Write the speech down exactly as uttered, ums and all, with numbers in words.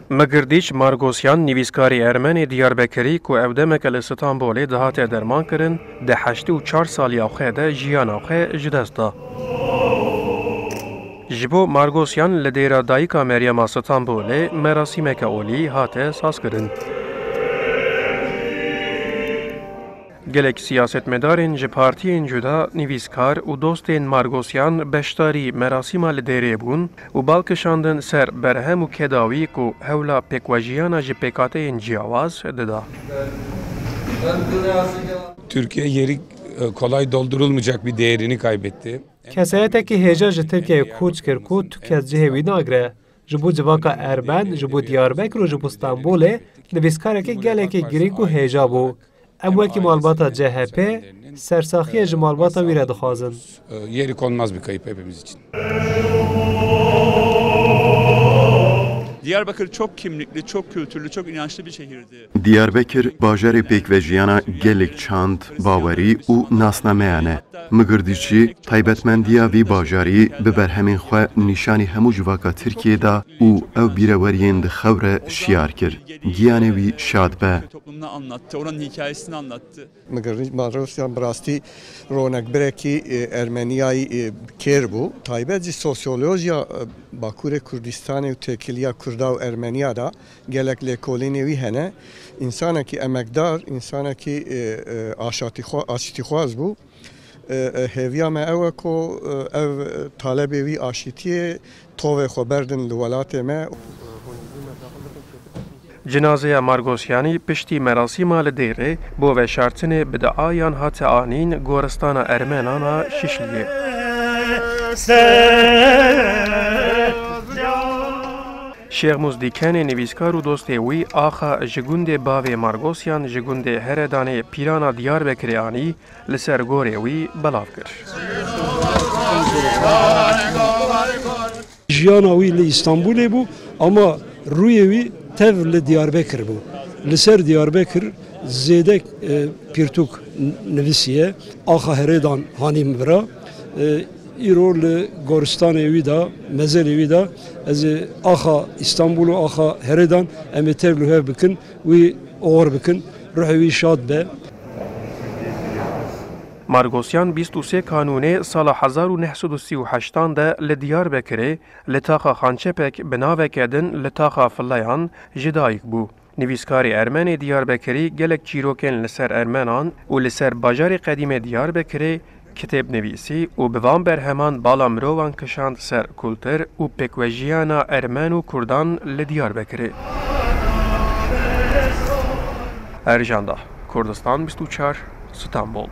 Migirdiç Margosyan, nivîskarê ermenê Diyarbekirî ku ew demeke li Stenbolê dihate derman kirin, di heştê û çar saliya xwe de jiyana xwe ji dest da. Ji bo Margosyan li dêra Dayika Meryema Stenbolê merasîmeke olî hate sazkirin. Gelek siyasetmedarên ji partiyên cuda, nivîskar û dostên Margosyan beşdarî merasîma li dêrê bûn û bal kişandin ser berhem û keda wî ku hewla pêkwejiyana ji pêkhateyên ciyawaz dida. Türkiye yeri, e, kolay doldurulmayacak bir değerini kaybetti. Kesayetekî hêja ji Tirkiyeyê koç kir ku tu kes cihê wî nagire. Ji bo civaka erben, ji bo Diyarbekir û ji bo Stenbolê nivîskarekî gelekî girîng û hêja bû. Em wekî malbata C H P sersaxiyê ji malbata wî re dixwazin. E, yeri konmaz bir kayıp hepimiz için. Diyarbakır çok kimlikli, çok kültürlü, çok inançlı bir şehirdi. Diyarbekir bajarê pêkvejiyana gelek çand, bawerî û nasnameyan e. Migirdiçî, taybetmendiya vî bajarî bi berhemên xwe nîşanî hemû civaka Tirkiyê da û ew bîreweriyên di xew re şiyar kir. Giyanê wî şad be. Toplumunu anlattı, oranın hikayesini anlattı. Migirdiç Marosyan bi rastî ronekbirekî, e, Ermeniyayî, e, kêr bû. Taybet jî sosyolojiya, e, Bakurê Kurdistanê û têkiliya Kurda û Ermeniya da gelek lêkolînê wî hene. Însanekî emekdar, însanekî, e, e, aşatîxwa-, aştîxwaz bû. E, e, hêviya me ew e ku, e, ev talebê wî aşîtiyê tovê xwe berdin li welatê me. Cinazeya Margosyanî piştî merasîma li Dêrê bo veşartinê bi duayan hate anîn goristana Ermenan a Şişliyê. Şêxmûs Dîkenê nivîskar û dostê wî axa ji gundê bavê Margosyan ji gundê Heredanê pîrana Diyarbekirê anî, li ser gorê wî belav kir. Jiyana wî li Îstanbulê bû, ama rûyê wî tev li Diyarbekir bû. Li ser Diyarbekir zêde, e, pirtûk n-, nivîsiye. Axa Herêdan hanî min bira. E, îro li goristanê wî de, mezelê wî de, ez ê axa Îstanbul û axa Herêdan em ê tev li hev bikin, wî oxir bikin, ruhê wî şad be. Margosyan bîst û sê Kanûnê sala hezar û neh sed û sî û heştan de li Diyarbekirê li taxa Xançepek bi naveke din li taxa Fileyan ji dayik bû. Nivîskarê ermenê Diyarbekirî gelek çîrokên li ser ermenan û li ser bajarê qedîmê Diyarbekirê kitêb nivîsî û bi van berheman bala mirovan kişand ser kultur û pêkvejiyana ermen û kurdan li Diyarbekirê. Ercan Dah, Kurdistan bîst û çar, Stenbol.